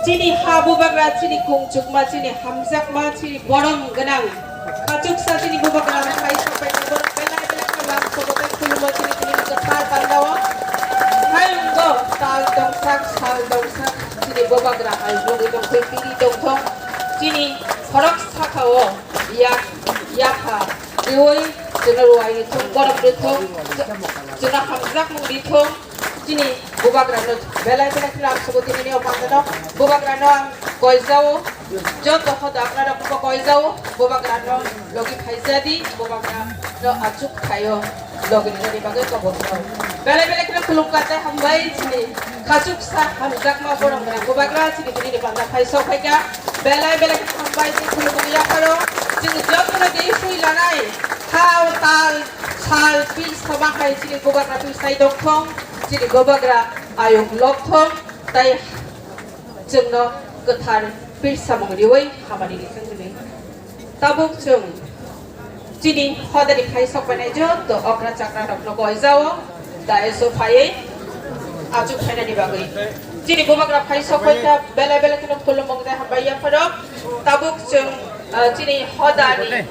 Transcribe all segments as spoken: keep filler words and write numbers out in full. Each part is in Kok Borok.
Chini ha bubagra, chini kungchukma, chini hamjakma, chini borom gwnang. Kachuksa chini bubagra hai sapai borok belai belai khe lam sobo tei khulumo chini tini kwthar pandao. Hayungo tal dongsak, sal dongsak chini bubagra hai nugwi tongthok, tini tongthok. Chini khorok sakao yak, yakha riwi chwngno ruwai rithok, borom rithok, chwngno hamjakmung rithok. Chini bubagrano belai belai khe lam sobo tinini o pandano. Bubagrano ang koijao, joto hoda apnarokno koijao, bubagrano logi phaijadi, bubagrano achuk khaio, logi rinani bagwi kobokno. Belai belai khe khulumkha tei hambai chini kachuksa hamjakma borok rok bubagra chini tinini panda phai sok phaikha. Belai belai khe hambai tei khulumung yapharo. Chini jotono di sui lanai, thao tal, sal, pil sama hai chini bubagra twi sai dongthong. Chini bubagra ayuk lokthong tei chwngno kwthar pirsamung riwi hamari rithwng hwnwi. Tabuk chwng chini hodani phai sokpainai joto okra chakra rokno koijao daiso phaiwi achuk phainani bagwi. Chini bubagra phai sokpaikha belai belai kheno khulumung tei hambai yapharo. Tabuk chwng, ah, chini hodani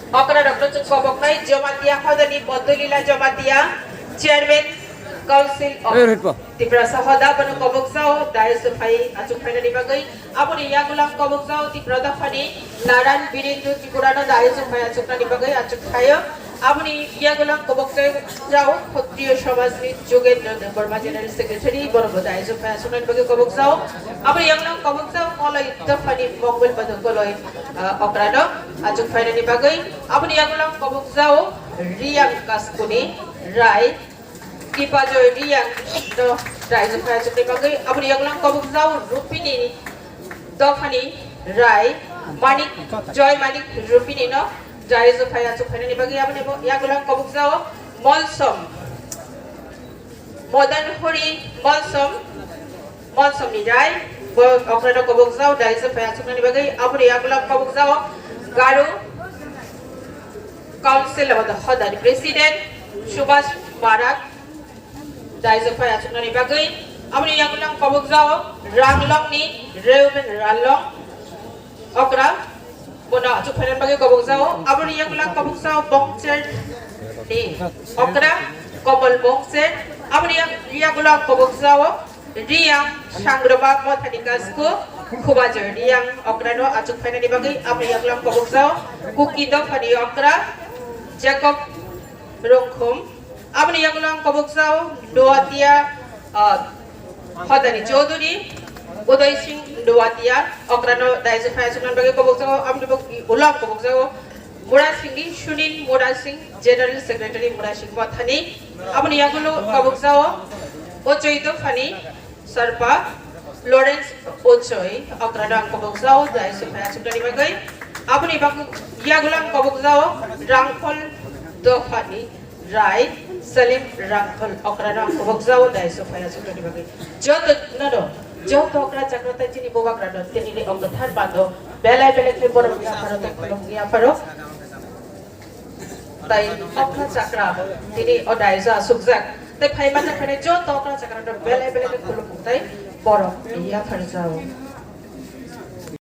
okra rokno chwng koboknai Jamatia hodani Bodolila Jamatia, Chairman Council of Tiprasa hoda bono kobokjao daiso phai achuk phainani bagwi. Aboni yagulang kobokjao Tipra dophani Naran Birendra Tripurano daiso phai achuknani bagwi achuk phaio. Aboni yagulang kobokjao Khatriyo Samajni Jugendra Debbarma General Secretary bono bo daiso phai achuknani bagwi kobokjao. Aboni yagulang kobokjao Koloi dophani Mongol Badon Koloi, ah, okrano achuk phainani bagwi. Aboni yagulang kobokjao Riyang Kaskuni Rai, Kipajoy Riyang no daiso phai achuknani bagwi. Aboni yagulang kobokjao Rupini dophani Rai, Manik, Joy Manik Rupini no daiso phai achuk phainani bagwi. Aboni bo yagulang kobokjao Molsom, Modan Hori Molsom, Molsomni Rai, bo okrano kobokjao daiso phai achuknani bagwi. Aboni yagulang kobokjao Garu Council of the Hodani President Subhash Barak daiso phai achuknani bagwi. Aboni yagulang kobokjao Ranglongni Reuben Ranglong okra bono achuk phainani bagwi kobokjao. Aboni yagulang kobokjao Bongcher ni okra Komol Bongcher. Aboni yak-, yagulang kobokjao Riyang Sangroma Mothani Kasku Khubajoy Riyang okrano achuk phainani bagwi. Aboni yagulang kobokjao Kuki dophani okra Jacob Rongkhum. Aboni yagulang kobokjao Noatia, ah, Hodani Chaudhuri, Uday Singh Noatia, okrano daiso phai achuknani bagwi kobokjao. Aboni bo ulang kobokjao Murasingni Sunil Murasing, General Secretary Murasing Mothani. Aboni yagulo kobokjao Ochoi dophani Sarpa Lawrence Ochoi, okrano ang kobokjao daiso phai achuknani bagwi. Aboni bagwi yagulang kobokjao Rangkhol dophani Rai Salim Rangkhol, okrano ang kobokjao daiso phai achuknani bagwi. Joto nono, joto okra chakra tei chini bubagrano tinini o kwthar pando belai belai khe borok yapharo tei khulumung yapharo. Tai okra chakra tini o daiso asukjak. Tai phai manjak phainai joto okra chakra no belai belai khe khulumung tai borok yapharjao.